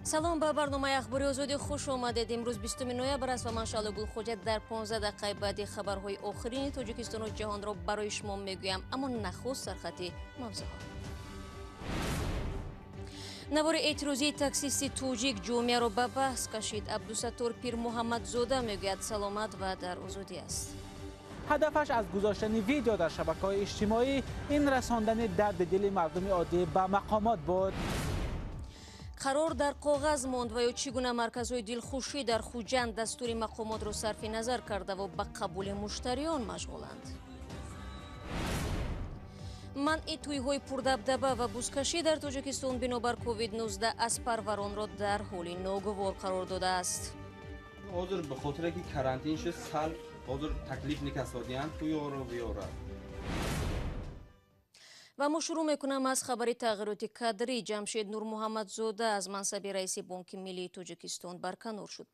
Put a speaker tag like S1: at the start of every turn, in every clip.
S1: Салом, ба барномаи ахбори Озодӣ хуш омадед. Имрӯз 20 ноябр аст ва ман Шаҳло Гулхоҷа дар 15 дақиқаи баъди хабарҳои охирини Тоҷикистону ҷаҳонро барои шумо мегӯям. Аммо нахуст сархати мавзӯъҳо. Навори эътирозии таксисти тоҷик ҷомеаро ба баҳс кашид. Абдусаттор Пирмуҳаммадзода мегӯяд, саломат ва дар озодӣ аст.
S2: Ҳадафаш аз гузоштани видео дар шабакаҳои иҷтимоӣ ин расондани дарди дили мардуми оддӣ ба мақомот буд.
S1: Қарор дар коғаз монд ва ё чӣ гуна марказҳои дилхушӣ дар Хуҷанд дастури мақомотро сарфи назар кардаву ба қабули муштариён машғуланд. Манъи тӯйҳои пурдабдаба ва бузкашӣ дар Тоҷикистон бинобар COVID-19 аспарваронро дар ҳоли ногувор қарор додааст.
S3: Ҳозир ба хотире ки карантин шуд, сал ҳозир таклиф никасодиянд тӯйҳоро биёрад.
S1: Ва мо шурӯъ мекунам аз хабари тағйироти кадрӣ. Ҷамшед Нурмуҳаммадзода аз мансаби раиси Бонки Миллии Тоҷикистон барканор шуд.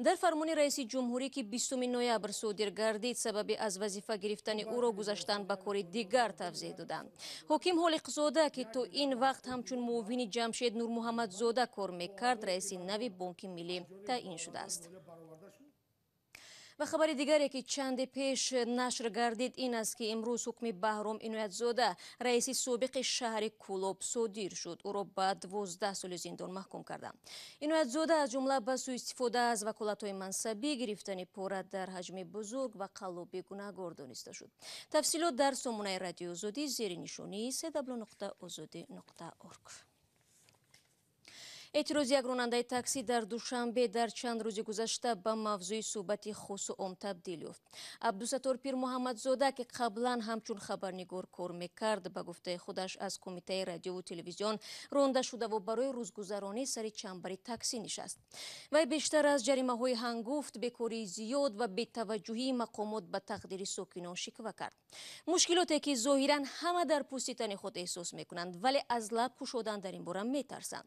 S1: Дар фармони раиси ҷумҳурӣ, ки 20 ноябр содир гардид, сабаби аз вазифа гирифтани ӯро гузаштан ба кори дигар тавзеҳ доданд. Ҳоким Ҳолиқзода, ки то ин вақт ҳамчун муовини Ҷамшед Нурмуҳаммадзода кор мекард, раиси нави Бонки Миллӣ таъин шудааст. Ва хабари дигаре, ки чанде пеш нашр гардид, ин аст, ки имрӯз ҳукми Баҳром Иноятзода, раиси собиқи шаҳри Кӯлоб, содир шуд. Ӯро ба 12 соли зиндон маҳкум карданд. Иноятзода аз ҷумла ба сӯистифода аз ваколатҳои мансабӣ, гирифтани пора дар ҳаҷми бузург ва қаллобӣ гунаҳгор дониста шуд. Тафсилот дар сомонаи Радиои Озодӣ зери нишонии cw.ozodi.org. Эътирози як ронандаи таксӣ дар Душанбе дар чанд рӯзи гузашта ба мавзӯи суҳбати хосу ом табдил ёфт. Абдусаттор Пирмуҳаммадзода, ки қаблан ҳамчун хабарнигор кор мекард, ба гуфтаи худаш аз Кумитаи радиову телевизион ронда шудаву барои рӯзгузаронӣ сари чамбари таксӣ нишаст. Вай бештар аз ҷаримаҳои ҳангуфт, бекории зиёд ва бетаваҷҷӯҳии мақомот ба тақдири сокинон шиква кард. Мушкилоте, ки зоҳиран ҳама дар пӯсти тани худ эҳсос мекунанд, вале аз лаб кушодан дар ин бора метарсанд.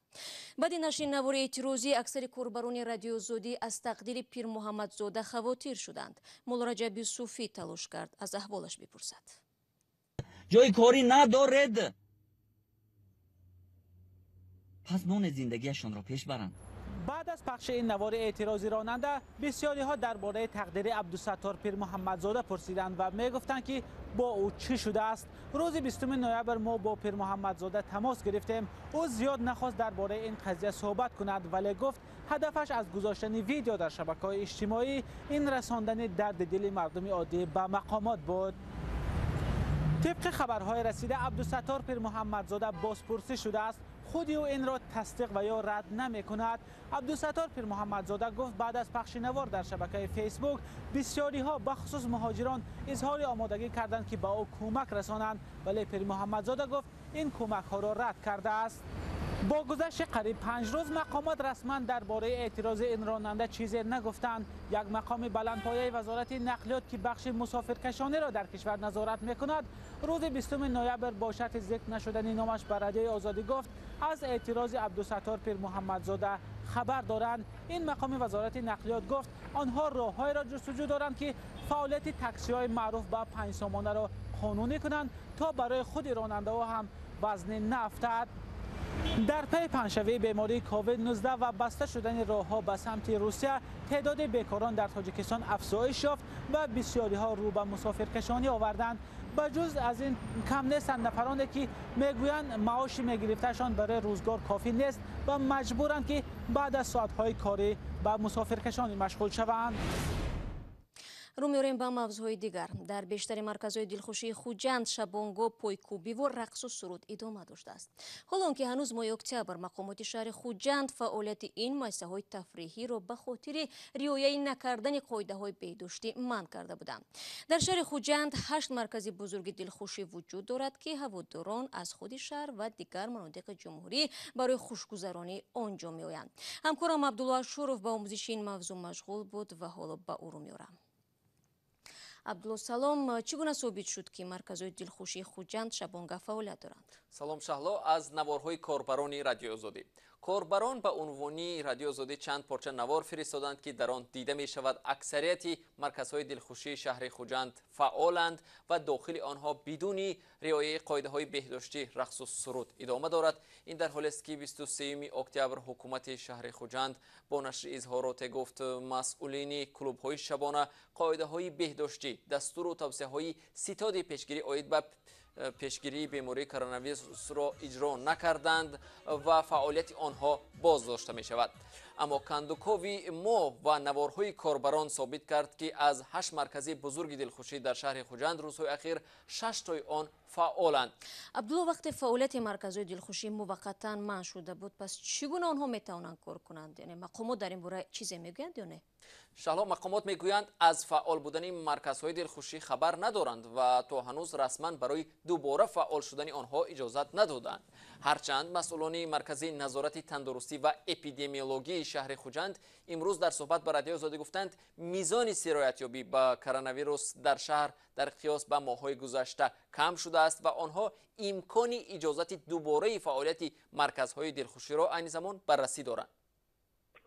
S1: Баъди нашри навори эътирозӣ аксари корбарони Радиои Озодӣ аз тақдири Пирмуҳаммадзода хавотир шуданд. Муллораҷаб Юсуфӣ талош кард аз аҳволаш бипурсад.
S4: Ҷои корӣ надоред, пас монед зиндагиашонро пеш баранд.
S2: Баъд аз пахши ин навори эътирози ронанда бисёриҳо дар бораи тақдири Абдусаттор Пирмуҳаммадзода пурсиданд ва мегуфтанд, ки бо ӯ чӣ шудааст. Рӯзи 20 ноябр мо бо Пирмуҳаммадзода тамос гирифтем. Ӯ зиёд нахост дар бораи ин қазия суҳбат кунад, вале гуфт, ҳадафаш аз гузоштани видео дар шабакаҳои иҷтимоӣ ин расондани дарди дили мардуми оддӣ ба мақомот буд. Тибқи хабарҳои расида, Абдусаттор Пирмуҳаммадзода бозпурсӣ шудааст. Худи ӯ инро тасдиқ ва ё рад намекунад. Абдусаттор Пирмуҳаммадзода гуфт, баъд аз пахши навор дар шабакаи Фейсбук бисёриҳо, бахусус муҳоҷирон, изҳори омодагӣ карданд, ки ба ӯ кӯмак расонанд, вале Пирмуҳаммадзода гуфт, ин кӯмакҳоро рад кардааст. Бо гузашти қариб 5 рӯз мақомот расман дар бораи эътирози ин ронанда чизе нагуфтанд. Як мақоми баландпояи Вазорати нақлиёт, ки бахши мусофиркашониро дар кишвар назорат мекунад, рӯзи 20 ноябр бо шарти зикр нашудани номаш ба Радиои Озодӣ гуфт, аз эътирози Абдусаттор Пирмуҳаммадзода хабар доранд. Ин мақоми Вазорати нақлиёт гуфт, онҳо роҳҳоеро ҷустуҷӯ доранд, ки фаъолияти таксиҳои маъруф ба панҷсомонаро қонунӣ кунанд, то барои худи ронандаҳо ҳам вазне наафтад. Дар пайи паҳншавии бемории COVID-19 ва баста шудани роҳҳо ба самти Русия, теъдоди бекорон дар Тоҷикистон афзоиш ёфт ва бисёриҳо рӯ ба мусофиркашонӣ оварданд. Ба ҷуз аз ин кам нестанд нафароне, ки мегӯянд, маоши мегирифтаашон барои рӯзгор кофӣ нест ва маҷбуранд, ки баъд аз соатҳои корӣ ба мусофиркашонӣ машғул шаванд.
S1: Рӯ меорем ба мавзӯъҳои дигар. Дар бештари марказҳои дилхушии Хуҷанд шабонгоҳ пойкӯбиву рақсу суруд идома доштааст. Ҳоло он ки ҳанӯз моҳи октябр мақомоти шаҳри Хуҷанд фаъолияти ин муассисаҳои тафриҳиро ба хотири риояи накардани қоидаҳои беҳдоштӣ манъ карда буданд. Дар шаҳри Хуҷанд 8 маркази бузурги дилхушӣ вуҷуд дорад, ки ҳаводорон аз худи шаҳр ва дигар манотиқи ҷумҳурӣ барои хушгузаронӣ он ҷо меоянд. Ҳамкорам Абдулло Ашуров ба омӯзиши ин мавзӯъ машғул буд ва ҳоло ба ӯ рӯ меорам. Абдулло, салом. Чӣ гуна собит шуд, ки марказҳои дилхушии Хуҷанд шабонгаҳ фаъолият доранд?
S5: Салом, Шаҳло. Аз наворҳои корбарони Радиои Озодӣ. Корбарон ба унвони Радиои Озодӣ чанд порча навор фиристоданд, ки дар он дида мешавад аксарияти марказҳои дилхушии шаҳри Хуҷанд фаъоланд ва дохили онҳо бидуни риояи қоидаҳои беҳдоштӣ рақсу суруд идома дорад. Ин дар ҳолест, ки 23 октябр ҳукумати шаҳри Хуҷанд бо нашри изҳороте гуфт, масъулини клубҳои шабона қоидаҳои беҳдоштӣ, дастуру тавсияҳои ситоди пешгирӣ оид ба пешгирии бемории коронавирусро иҷро накарданд ва фаъолияти онҳо боздошта мешавад. Аммо кандукови мо ва наворҳои корбарон собит кард, ки аз 8 маркази бузурги дилхушӣ дар шаҳри Хуҷанд рӯзҳои ахир 6 тои он фаъоланд.
S1: Абдулло, вақте фаъолияти марказҳои дилхушӣ муваққатан манъ шуда буд, пас чӣ гуна онҳо метавонанд кор кунанд? Яъне мақомот дар ин бора чизе мегӯянд ё не?
S5: Шаҳло, мақомот мегӯянд, аз фаъол будани марказҳои дилхушӣ хабар надоранд ва то ҳанӯз расман барои дубора фаъол шудани онҳо иҷозат надоданд. Ҳарчанд масъулони маркази назорати тандурустӣ ва эпидемиологии шаҳри Хуҷанд имрӯз дар суҳбат ба Радиои Озодӣ гуфтанд, мизони сироятёбӣ ба коронавирус дар шаҳр дар қиёс ба моҳҳои гузашта кам шудааст ва онҳо имкони иҷозати дубораи фаъолияти марказҳои дилхуширо айни замон баррасӣ доранд.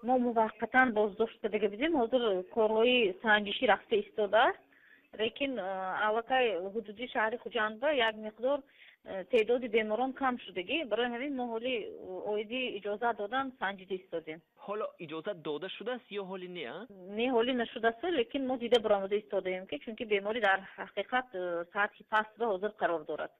S6: Мо муваққатан боздошт карда будем, ҳозир корҳои санҷишӣ рафта истодааст, лекин аллакай ҳудуди шаҳри Хуҷандба як миқдор теъдоди беморон кам шудагӣ. Барои ҳамин мо ҳоли оиди иҷозат додан санҷида истодем.
S7: Ҳоло иҷозат дода шудааст ё ҳоли не?
S6: Не, ҳоли нашудааст, лекин мо дида баромада истодаем, ки чунки беморӣ дар ҳақиқат сатҳи пастба ҳозир қарор дорад.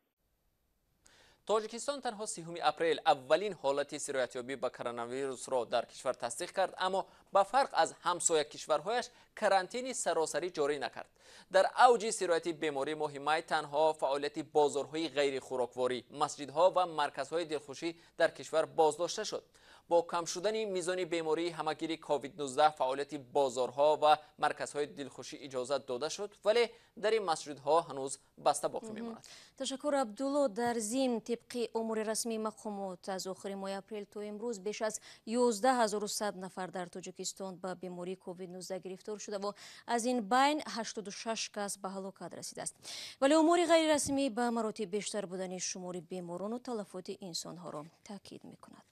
S5: Тоҷикистон танҳо 3 апрел аввалин ҳолати сироятёбӣ ба коронавирусро дар кишвар тасдиқ кард, аммо ба фарқ аз ҳамсоя кишварҳояш карантини саросарӣ ҷорӣ накард. Дар авҷи сирояти беморӣ моҳи май танҳо фаъолияти бозорҳои ғайрихӯрокворӣ, масҷидҳо ва марказҳои дилхушӣ дар кишвар боздошта шуд. Бо кам шудани мизони бемории ҳамагири COVID-19 фаъолияти бозорҳо ва марказҳои дилхушӣ иҷозат дода шуд, вале дари масҷидҳо ҳанӯз баста боқӣ мемонад.
S1: Ташаккур, Абдулло. Дар зимн, тибқи омори расмии мақомот, аз охири моҳи апрел то имрӯз беш аз 11100 нафар дар Тоҷикистон ба бемории COVID-19 гирифтор шуда ва аз ин байн 86 кас ба ҳалокат расидааст. Вале омори ғайрирасмӣ ба маротиб бештар будани шумори беморону талафоти инсонҳоро таъкид мекунад.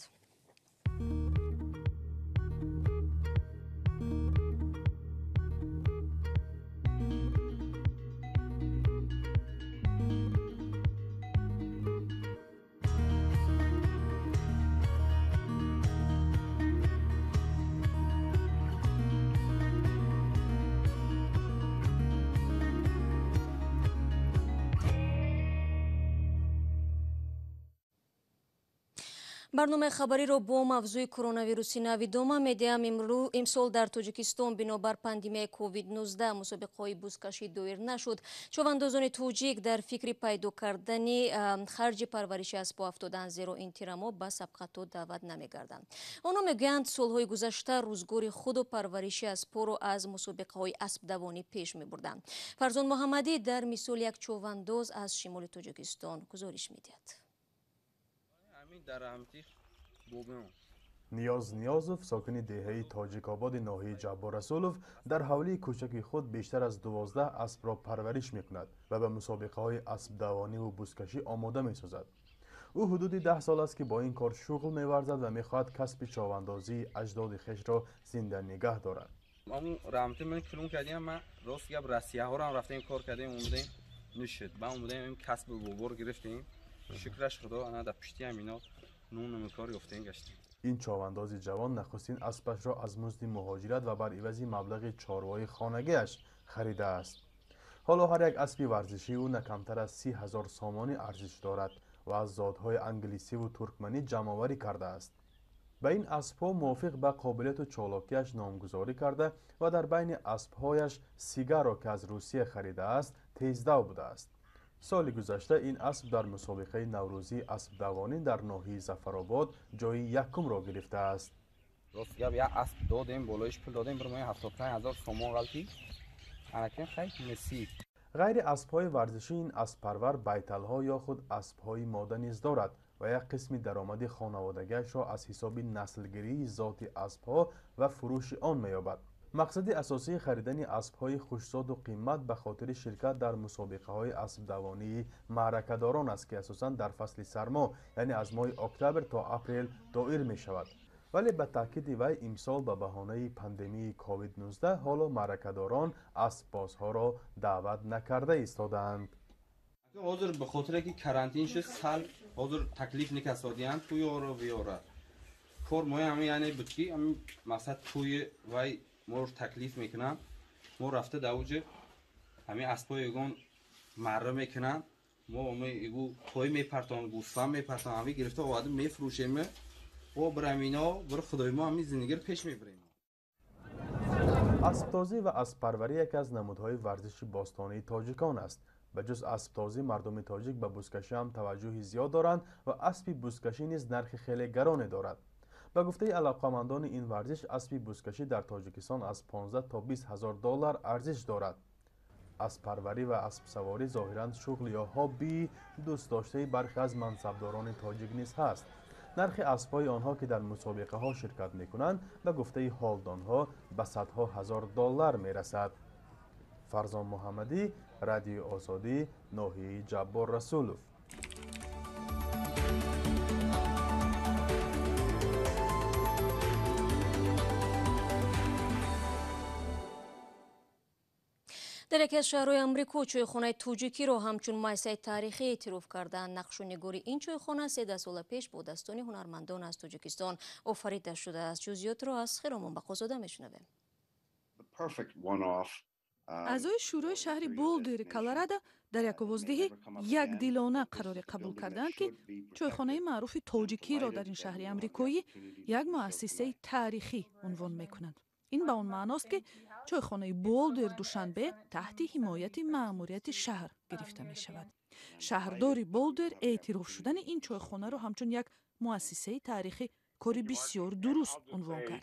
S1: Барномаи хабариро бо мавзӯи коронавируси нав идома медиҳам. Имсол дар Тоҷикистон бинобар пандемияи COVID-19 мусобиқаҳои бузкашӣ доир нашуд. Човандозони тоҷик дар фикри пайдо кардани харҷи парвариши аспҳо афтоданд, зеро ин тирамо ба сабқатҳо даъват намегарданд. Онҳо мегӯянд, солҳои гузашта рӯзгори худу парвариши аспҳоро аз мусобиқаҳои аспдавонӣ пеш мебурданд. Фарзон Муҳаммадӣ дар мисоли як човандоз аз шимоли Тоҷикистон гузориш медиҳад.
S8: Ниёз Ниёзов, сокини деҳаи Тоҷикободи ноҳияи Ҷаббор Расулов, дар ҳавлии кӯчаки худ бештар аз 12 аспро парвариш мекунад ва ба мусобиқаҳои аспдавониву бузкашӣ омода месозад. Ӯ ҳудуди 10 сол аст, ки бо ин кор шуғл меварзад ва мехоҳад касби човандозии аҷдоди хешро зинда нигаҳ дорад.
S3: Ман кун кардем, ман рост гап, Россияҳоро рафтем, кор кардем, омадем, нишид. Ба омадем, касби бобор гирифтем. Шукраш Худо, ана дар пишти ҳамино нуну кор ёфтем, гаштем.
S8: Ин човандози ҷавон нахустин аспашро аз музди муҳоҷират ва бар ивази маблағи чорвои хонагиаш харидааст. Ҳоло ҳар як аспи варзишии ӯ на камтар аз 30 000 сомонӣ арзиш дорад ва аз зодҳои англисиву туркманӣ ҷамъоварӣ кардааст. Ба ин аспҳо мувофиқ ба қобилияту чолокиаш номгузорӣ карда ва дар байни аспҳояш Сигаро, ки аз Русия харидааст, тездав будааст. Соли гузашта ин асп дар мусобиқаи наврӯзии аспдавонӣ дар ноҳияи Зафаробод ҷои якумро гирифтааст.
S3: Рост гап, як асп додем, болоиш пул додем, бір моҳи 75 000 сомон ғалти. Анакин хай меси.
S8: Ғайри аспҳои варзишӣ ин асппарвар байталҳо ё худ аспҳои мода низ дорад ва як қисми даромади хонаводагиашро аз ҳисоби наслгирии зоти аспҳо ва фурӯши он меёбад. Мақсади асосии харидани аспҳои хушзоду қимат ба хотири ширкат дар мусобиқаҳои аспдавонии маъракадорон аст, ки асосан дар фасли сармо, яъне аз моҳи октябр то апрел доир мешавад. Вале ба таъкиди вай имсол ба баҳонаи пандемияи COVID-19 ҳоло маъракадорон аспбозҳоро даъват накарда истодаанд.
S3: Ҳозир ба хотире ки карантин шуд, сал ҳозир таклиф никасодиянд тӯёро виёра. Кор мои ҳама яъне буд ки ҳамин мақсад тӯи вай моро таклиф мекунанд, мо рафта дар уҷа ҳамин аспҳои ягон марра мекунанд, мо ягу той мепартон, гӯсфанд мепартон, ҳамин гирифта оварда мефурӯшем. О бирамино бір худои мо ҳамин зиндагиро пеш мебарем.
S8: Асптозӣ ва асппарварӣ яке аз намудҳои варзиши бостонии тоҷикон аст. Ба ҷуз асптозӣ мардуми тоҷик ба бузкашӣ ҳам таваҷҷӯҳи зиёд доранд ва аспи бузкашӣ низ нархи хеле гароне дорад. Ба гуфтаи алоқамандони ин варзиш, аспи бузкашӣ дар Тоҷикистон аз 15 то 20 ҳазор доллар арзиш дорад. Асппарварӣ ва аспсаворӣ зоҳиран шуғл ё ҳоббии дӯстдоштаи бархе аз мансабдорони тоҷик низ ҳаст. Нархи аспҳои онҳо, ки дар мусобиқаҳо ширкат мекунанд, ба гуфтаи ҳолдонҳо ба садҳо ҳазор доллар мерасад. Фарзон Муҳаммадӣ, Радиои Озодӣ, ноҳияи Ҷаббор Расулов.
S1: Дар яке аз шаҳрҳои Амрико чойхонаи тоҷикиро ҳамчун муассисаи таърихӣ эътироф карданд. Нақшу нигори ин чойхона 13 сола пеш бо дастони ҳунармандон аз Тоҷикистон офарида шудааст. Ҷузъиётро аз Хиромон Бақозода мешунавем.
S9: Аъзои шӯрои шаҳри Болдери Колорадо дар як овоздиҳӣ якдилона қароре қабул карданд, ки чойхонаи маъруфи тоҷикиро дар ин шаҳри амрикоӣ як муассисаи таърихӣ унвон мекунанд. Ин ба он маъност, ки чойхонаи Болдер Душанбе таҳти ҳимояти маъмурияти шаҳр гирифта мешавад. Шаҳрдори Болдер эътироф шудани ин чойхонаро ҳамчун як муассисаи таърихӣ кори бисёр дуруст унвон кард.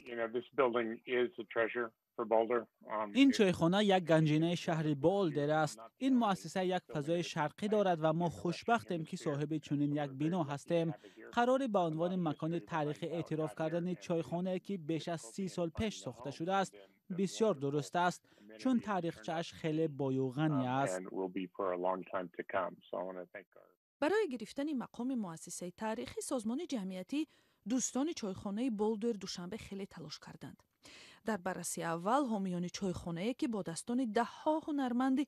S2: Ин чойхона як ганҷинаи шаҳри Болдер аст. Ин муассиса як фазои шарқӣ дорад ва мо хушбахтем, ки соҳиби чунин як бино ҳастем. Қарори ба унвони макони таърихӣ эътироф кардани чойхонае, ки беш аз 30 сол пеш сохта шудааст, бисёр дуруст аст, чун таърихчааш хеле бою ғанӣ аст.
S9: Барои гирифтани мақоми муассисаи таърихӣ созмони ҷамъиятӣ дӯстони чойхонаи Болдер Душанбе хеле талош карданд. Дар баррасии аввал ҳомиёни чойхонае, ки бо дастони даҳҳо ҳунарманди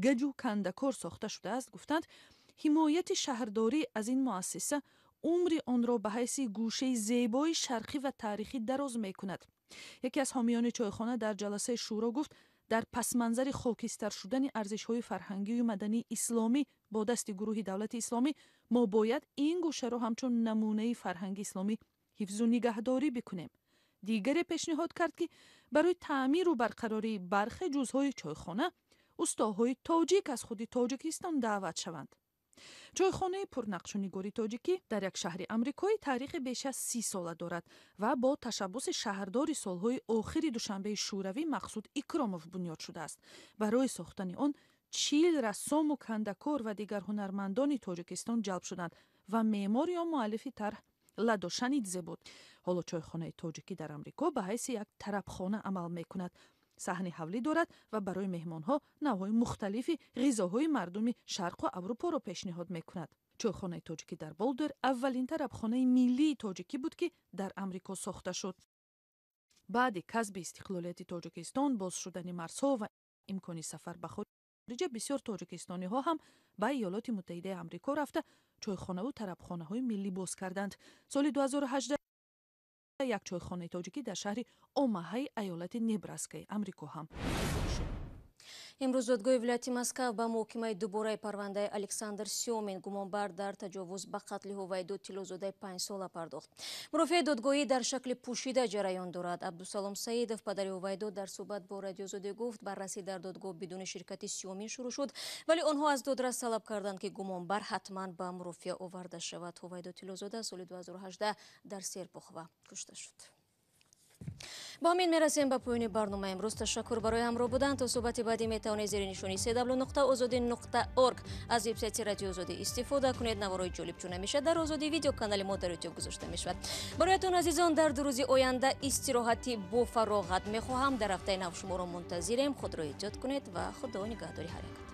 S9: гаҷу кандакор сохта шудааст, гуфтанд, ҳимояти шаҳрдорӣ аз ин муассиса умри онро ба ҳайси гӯшаи зебои шарқӣ ва таърихӣ дароз мекунад. Яке аз ҳомиёни чойхона дар ҷаласаи шӯро гуфт, дар пасманзари хокистар шудани арзишҳои фарҳангию мадании исломӣ бо дасти гурӯҳи давлати исломӣ мо бояд ин гӯшаро ҳамчун намунаи фарҳанги исломӣ ҳифзу нигаҳдорӣ бикунем. Дигаре пешниҳод кард, ки барои таъмиру барқарории бархе ҷузъҳои чойхона устоҳои тоҷик аз худи Тоҷикистон даъват шаванд. Чойхонаи пурнақшунигори тоҷикӣ дар як шаҳри амрикоӣ таърихи беш аз 30 сола дорад ва бо ташаббуси шаҳрдори солҳои охири Душанбеи Шӯравӣ Мақсуд Икромов бунёд шудааст. Барои сохтани он 40 рассому кандакор ва дигар ҳунармандони Тоҷикистон ҷалб шуданд ва меъмор ё муаллифи тарҳ Ладо Шанидзе буд. Ҳоло чойхонаи тоҷикӣ дар Амрико ба ҳайси як тарабхона амал мекунад. Саҳни ҳавлӣ дорад ва барои меҳмонҳо навъҳои мухталифи ғизоҳои мардуми Шарқу Аврупоро пешниҳод мекунад. Чойхонаи тоҷикӣ дар Болдер аввалин тарабхонаи миллии тоҷикӣ буд, ки дар Амрико сохта шуд. Баъди касби истиқлолияти Тоҷикистон, боз шудани марзҳо ва имкони сафар ба хориҷа, бисёр тоҷикистониҳо ҳам ба Иёлоти Муттаҳидаи Амрико рафта чойхонаву тарабхонаҳои миллӣ боз карданд. Соли 2018 як чойхонаи тоҷикӣ дар шаҳри Омаҳаи аёлати Небраскаи Амрико ҳам шуд.
S1: Имрӯз додгоҳи вилояти Москав ба муҳокимаи дубораи парвандаи Александр Сёмин, гумонбар дар таҷовуз ба қатли Ҳувайдо Тиллозодаи 5-сола пардохт. Мурофиаи додгоҳӣ дар шакли пӯшида ҷараён дорад. Абдусалом Саидов, падари Ҳувайдо, дар суҳбат бо Радиозодӣ гуфт, баррасӣ дар додгоҳ бидуни ширкати Сёмин шурӯъ шуд, вале онҳо аз додрас талаб карданд, ки гумонбар ҳатман ба мурофиа оварда шавад. Ҳувайдо Тиллозода соли 2018 дар Серпухова кушта шуд. Бо ҳамин мерасем ба поёни барномаи имрӯз. Ташаккур барои ҳамроҳ будан. То суҳбати баъдӣ метавонед зери нишони cw.ozodi.org аз вебсайти Радиои Озодӣ истифода кунед. Наворҳои ҷолиб чун ҳамеша дар Озодӣ Видео, канали мо дар Ютуб, гузошта мешавад. Бароятон, азизон, дар 2 рӯзи оянда истироҳати бофароғат мехоҳам. Дар ҳафтаи нав шуморо мунтазирем. Худро эҳтиёт кунед ва Худо нигаҳдори ҳар якатон.